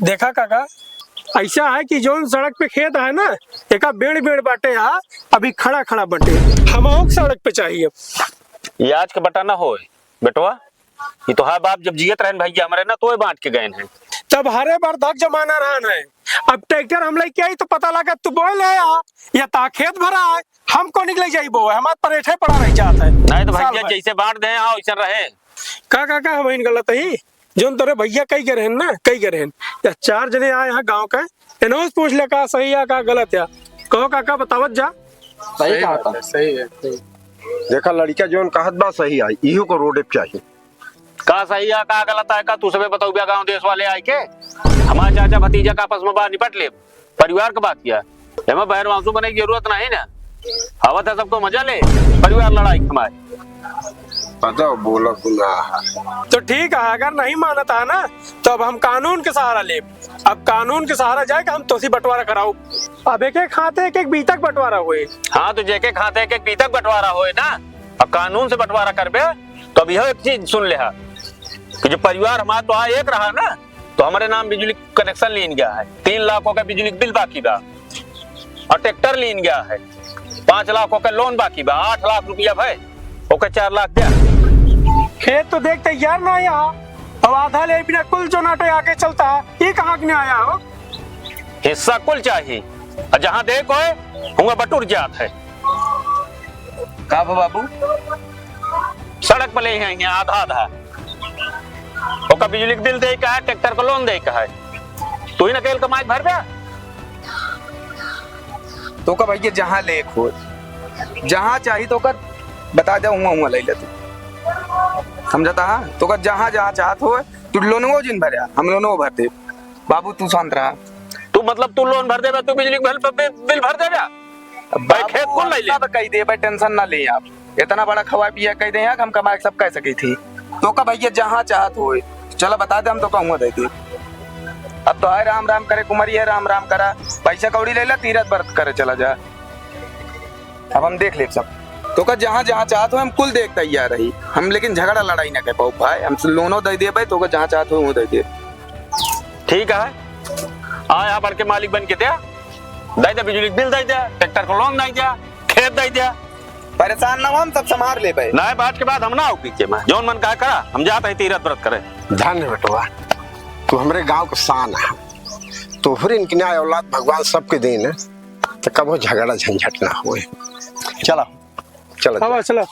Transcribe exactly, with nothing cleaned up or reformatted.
देखा काका, ऐसा है कि जौन सड़क पे खेत है ना, एका बेड़ बेड़ बाटे, आ अभी खड़ा खड़ा बाटे। हमहू के सड़क पे चाहिए। ये आज के बटा ना होए बेटवा, ये तोहार बाप जब जियत रहन भैया हमरे ना, तोय बांट के गए हैं। तब हरे बरधक जमाना रहन है। अब ट्रैक्टर हम लेके आई तो पता लगा तू बोल है, आ या ता खेत भरा है, हम को निकले जाई बो, हमार परेठे पड़ा रह जात है। नहीं तो साल भैया भर। जैसे बांट दे, हाँ, वैसे रहे। का काका, हम गलत ही? जौन तोरे भैया कई गए रहन ना, कई गए रहन, या चार जने आए यहाँ गाँव का, इन्हों से पूछ ले का सही या का गलत या। कहो काका, बतावत जा। सही सही कहा बात था। है, सही है, सही। देखा, लड़का जौन कहत बा सही है, इहो को रोडे पे चाहिए। का सही है, का गलत है, का तू सबे बताऊ बे गाँव देश वाले आए के? हमार चाचा भतीजा का आपस में बात निपट ले, परिवार के बात किया। एमा बहरवासु बने की जरूरत नहीं ना। आवत है सबको मजा ले, परिवार लड़ाई हमारे। पता बोला गुनाह। तो ठीक है, अगर नहीं मानता है ना, तो अब हम कानून के सहारा लेब। अब कानून के सहारा जाए कि हम तोसी बंटवारा कराऊ। अब एक एक हाथे एक एक बीतक बंटवारा होए। हाँ, तो जेके खाते एक एक बीतक बंटवारा होए ना, अब कानून से बंटवारा करबे, तो अब यह एक चीज सुन ले हा कि जो परिवार हमारा तो आ एक रहा ना, तो हमरे नाम बिजली कनेक्शन लीन गया है, तीन लाख ओके बिजली के बिल बाकी बा, और ट्रैक्टर लीन गया है, पाँच लाख ओके लोन बाकी बा, आठ लाख रुपया भय, ओके चार लाख द्या। खेत तो देख तैयार ना आया, अब आधा ले बिना कुल जो नाटे आगे चलता है, ये कहाँ के नहीं आया हो? हिस्सा कुल चाहिए, और जहाँ देख होए, हुआ बटुर जात है। का भा बाबू? सड़क पर ले हैं, आधा आधा। ओका बिजली के बिल दे का है, ट्रैक्टर को लोन दे का है। तू ही ना केल कमाई भर बे। तो का भैया जहाँ लेक हो, जहाँ चाही तो का बता दे, हुआ हुआ ले ले तू। समझता है? तो का जहाँ जहाँ चाहत हो, तू लोनवो जिन भरे, हम लोनवो भर दे। बाबू तू शांत रहा। तू मतलब तू लोन भर देबे, तू बिजली के बिल, बिल, बिल भर देबे? अब भाई, बाबू, खेत कुल हम नहीं ले। सब कह देबे, टेंशन ना ले आप। इतना बड़ा खवा पिया कह दे यार, हम कमा के सब कह सकी थी। तो का भैया जहाँ चाहत होए, चला बता दे, हम तो कहूँगा दे दे। अब तो है राम राम करे, कुमरिया राम राम करा, पैसा कौड़ी ले ला, तीरथ व्रत करे चला जा। अब हम देख लेब सब। तो का जहाँ जहाँ चाहत हो, हम कुल देख तैयार रही हम, लेकिन झगड़ा लड़ाई ना कर पाओ भाई। हम लोनो दे देबे, तो का जहाँ चाहत हो वो दे देब। ठीक है, आ यहाँ बढ़ के मालिक बन के दे, दे दे, बिजली के बिल दे दे, ट्रैक्टर को लोन दे दे, खेत दे दे। परेशान ना हो, हम सब संभाल लेबे। नहीं, बात के बाद हम ना हो पीछे में, जौन मन कहा करा, हम जात है तीरथ व्रत करे। धन्य बेटवा, तू हमरे गांव के शान है। तोहरे इनकी न्याय औलाद भगवान सबके देन, तो कबो झगड़ा झंझट ना होए। चला। चला। अब चला।